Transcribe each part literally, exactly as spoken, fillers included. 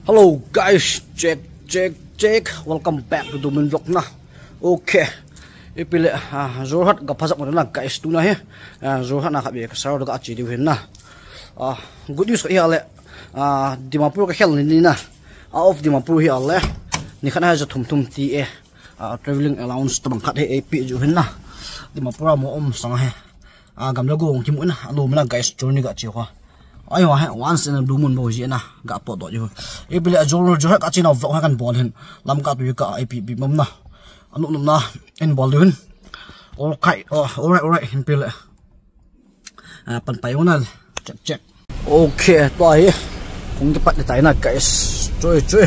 Hello guys, check, check, check. Welcome back to Domin Vlog na. Okay. Ipi le, ah, Jorhat ga phajak mo na guys, tuna hi. Ah, Jorhat na khat be ka sar ga che diu hin na. Ah, good news ka hi le. Ah, Dimapur ka khel ni na. Out of Dimapur hi le. Ni khat na ja thum thum ti e. Ah, traveling allowance tabang khat hi eipeh jiu hin na. Dimapur a mo um sang hi. Ah, gam le go kimu na. Alo mina guys, journey ga che kho. Ai wa he, once in a blue moon bo ji na, ga potdoh jiu. Ipi le Jorhat, Jorhat ka che na vlog ha kan bol hin. Lamka tu ka ipi ipi mom na. Anu num na, in bol diu hin. Okay, oh, alright, alright, ipi le. Ah, pan pai una. Check, check. Okay, tua hi. Kong kipat tai na guys. Chui, chui.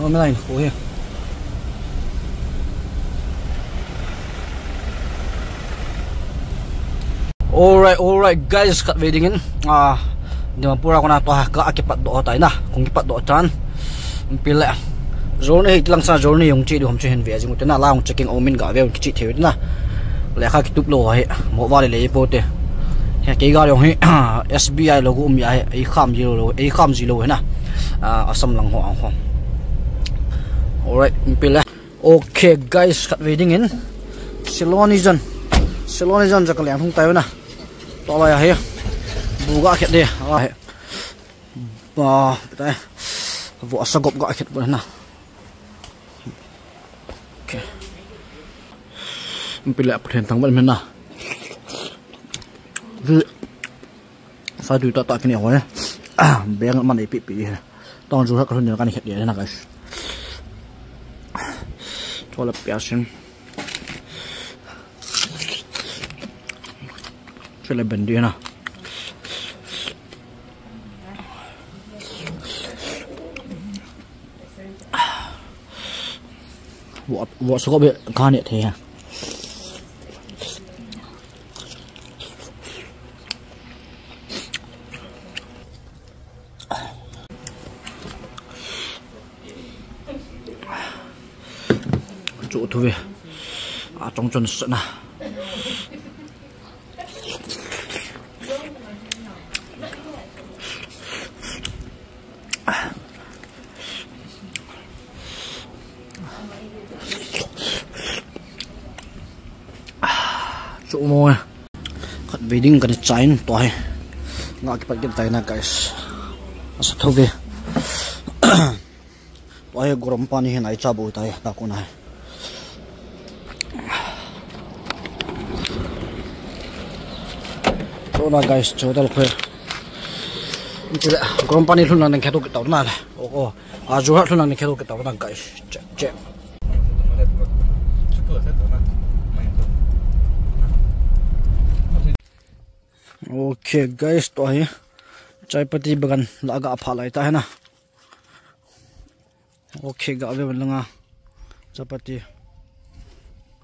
Oh, me line ko hi. Alright, alright guys, khatvei dingin. Ah, Dimapur a kona tua ka kipatdoh tai na. Kong kipatdoh tan. Ipi le. Journey hi tilang sa journey jong che diu ham che hin ve jing u te na, la jong checking o min ga ve un kiche thei u te na. Lekha kitup lou hi. Mo va le le po te. He kei ga jong hi S B I logo um ya hi. Ei kham ji lou, ei kham ji lou hi na. Ah, Assam lang ho ang ho. Alright, ipi le. Okay guys, khatvei dingin. Siloni jan. Siloni jan ja ka leng hung tai u na. To la ya hi. Bu ga khet de. Ah, hi. Ba, tai. Vo sa gop ga khet bo na. Okay. Ipi le Pathen thangvah in na. Sa du ta ta kini ho. Ah, beng man ipi pi. Tong Jorhat ka lhun ni ka ni khet ni na guys. Chola piasin. Chule bendi na. Vo, vo sa gop be kani the ya. Chu thu ve. A chong chon sa na. Chu mo. Khatvei ding kani chain to hi. Nga kipat kit tai na guys. Asa thu ve. Tua hi gorom pani hin ai cha bu tai, ta kuna hi. Chuna guys, chu dal kho. Chule, gorom pani lhun lang nang khetu kitau na le. O, o. A, Jorhat lhun lang nang khetu kitau na guys. Check, check. Okay guys, tua hi. Chai pati bagan la ga pha lai ta hi na. Okay, ga ve langa. Chapati.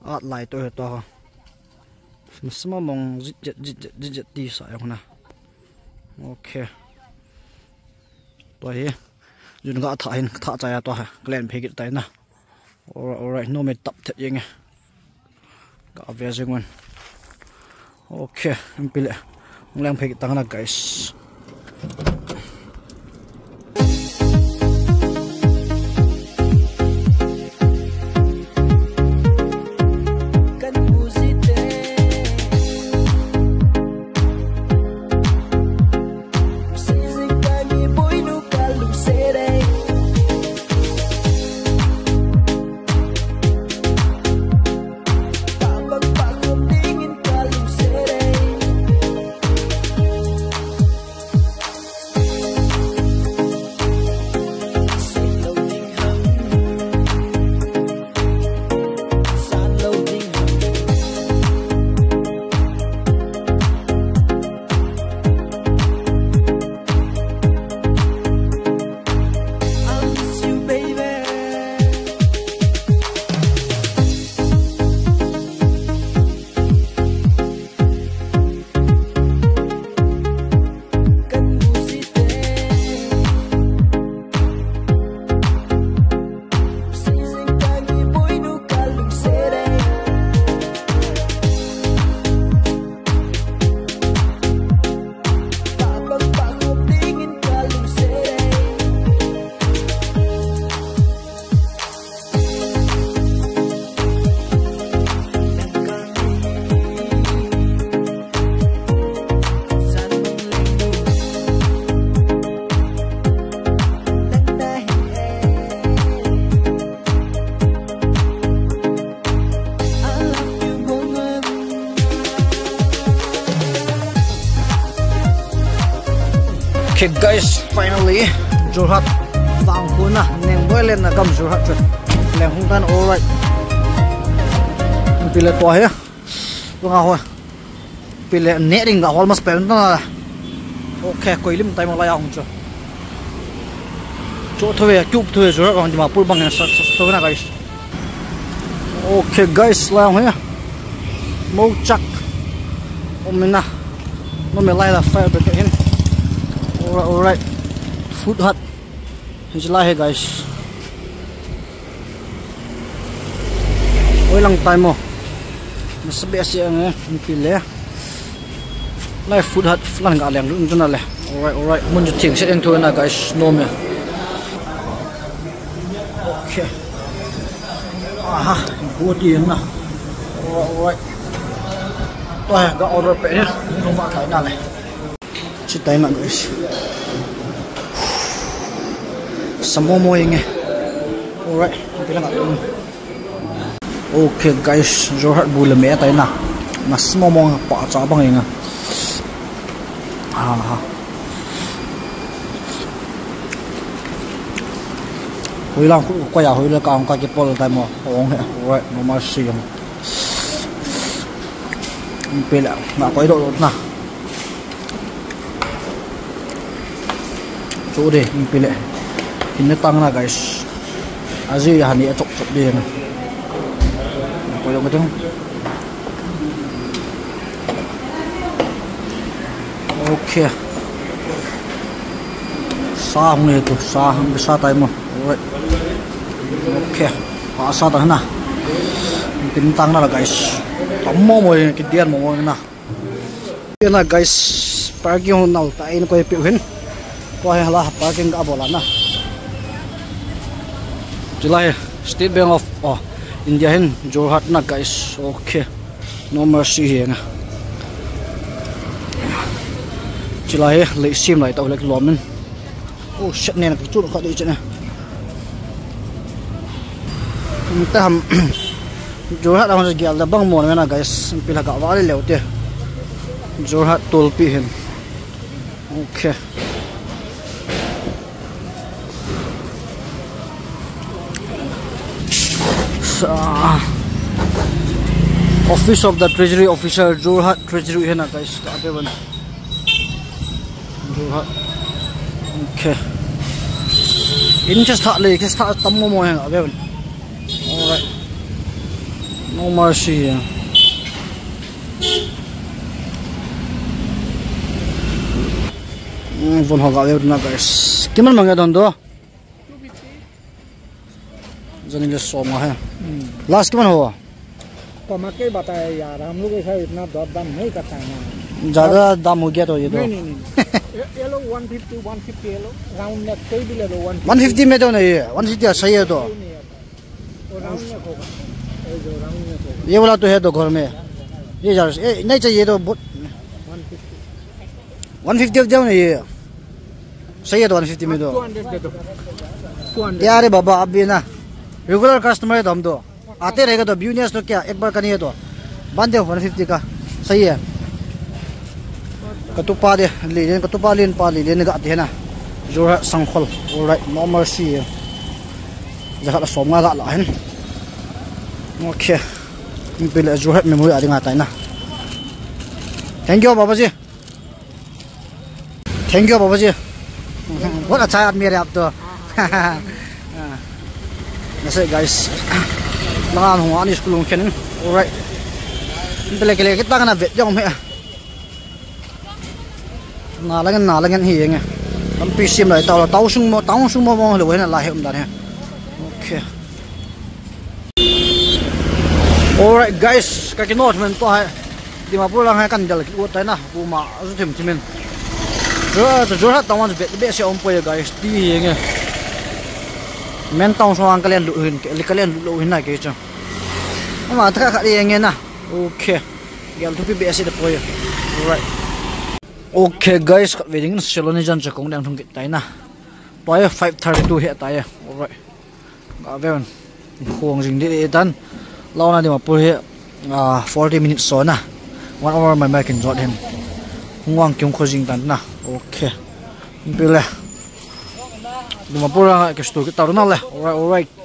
At lai to he to. Masama mong jit jet, jit jet, jit jet ti sa ya na. Okay. To he. Jun ga tha hin tha cha ya to he. Klen phe kit tai na. Alright, alright. No me tap thet yeng e. Ka ve jeng un. Okay, ipi le. Hung leng phei tang na, guys. Guys, finally, Jorhat. Vangkho na, Nengboi lenna gam Jorhat chu. Leng hung tan, alright. Ipi le tua hi. Tua nga ho. Ipi le ne ding ga hol mas pen ta na. Okay, koi lim tai mo la ya hung chu. Chu thu ve, cube thu ve, Jorhat vang Dimapur bang sa, sa, sa, na, guys. Okay, guys, la hung ya. Mouchak. Umina. No me lai la fire brigade hin. Alright, alright. Food hut. Hin lai he, guys. Oi lang tai mo. Nasa be asi ang eh, ipi le. Lai food hut lang ga leng lu na le. Alright, alright. Mun ju thing set in thu na, guys. No me. Okay. Aha, buti na. Alright, alright. Tua ga order pe ni. Nung ba kai na le. Chi tai na, guys. Sa momo inge. Alright, bilang atum. Okay, guys, Jorhat bu le me tai na. Nasa momo pa cha bang inge. Ha, ha. Hoilang khu ko ya hoilang ka hung ka kipol tai mo. Ong he. Alright, no mercy. Ipi le, na koi do na. Chu de, ipi le. Hin na tang na, guys. Aji ya ni a chok chok de na. Na koi do ka tang. Okay. Sa hung le tu, sa hung sa tai mo. Alright. Okay. Pa sa ta na. Tin tang na la, guys. Tam momo, kidian momo na. Ina, guys, parking hung nal ta in koi piu hin. Ko he la parking ga bola na. Chulai State Bank of, oh, India hin Jorhat na, guys. Okay. No mercy hi nga. Chulai le sim lai ta le lom in. Oh shit, ne na kichun kha de chena. Taham. Jorhat a hung gel da bang mo na, guys. Pila ka va le leu te. Jorhat tolpi hin. Okay. Sa-, Office of the Treasury Officer, Jorhat Treasury hi na, guys, ka ave ban. Jorhat. Okay. In just start le, just start tam mo mo hen, ave ban. Alright. No mercy, yeah. Hmm, von ho ga ave na, guys. Kiman mang ya don do? Jani le som nga hai. Hmm. Last kiman ho? तो मैं क्या बताया यार, हम लोग ऐसा इतना दर दाम नहीं करता है ना। ज्यादा दाम हो गया तो ये तो। नहीं, नहीं, नहीं। ये, ये लो वन फिफ्टी, वन फिफ्टी ये लो, राउंड नेक कोई भी ले लो, वन फिफ्टी। वन फिफ्टी में तो नहीं है, वन फिफ्टी सही है तो। नहीं है। वो राउंड नेक होगा। ये जो राउंड नेक होगा। ये वाला तो है तो घर में। ये यार, ये नहीं चाहिए तो बहुत। One fifty. One fifty of them नहीं है। सही है तो वन फिफ्टी में तो। टू हंड्रेड दे दो। Two hundred. यार बाबा, आप भी ना रेगुलर कस्टमर है तो हम तो आते रहेगा, तो बिजनेस तो क्या एक बार का नहीं है तो बांध दो वन फिफ्टी का। सही है। Katupa de, Lelen, katupa Lenpa Lelen ga te na. Jorhat Sangkhol, alright, no mercy. Jakhat la som nga la la hen. Okay. Ipi le Jorhat memory a dinga tai na. Thank you, Babaji. Thank you, Babaji. बहुत अच्छा आदमी है आप तो। That's it, guys. Lang an hung ani school hung khen. Alright. Ipi le kile kita kana vet jong he. Na lang, na lang hi yeng. Lampi sim lai tau la, tau sung mo, tau sung mo mo lo hen la he um dan he. Okay. Alright, guys, ka kinot men to hai. Dimapur lang hai kan del ki utai na, kuma azu thim thim in. Jo, to Jorhat tang wan be be se om poi, guys. Ti yeng. Men tang so ang kalen lu hin, ke kalen lu hin na ke cha. Ama ta kha yeng na. Okay. Gel thupi be se de poi. Alright. Okay, guys, khat ve ding Siloni jan cha kong dang thung kit tai na. Poi five thirty-two he tai. Alright. Ga ven. Khong jing di tan. Launa Dimapur hi, ah, forty minutes so na. One hour mai mai kin jot hin. Hung wang kyung kho jing tan na. Okay. Pile. Dimapur a kisto kit tau na le. Alright, alright.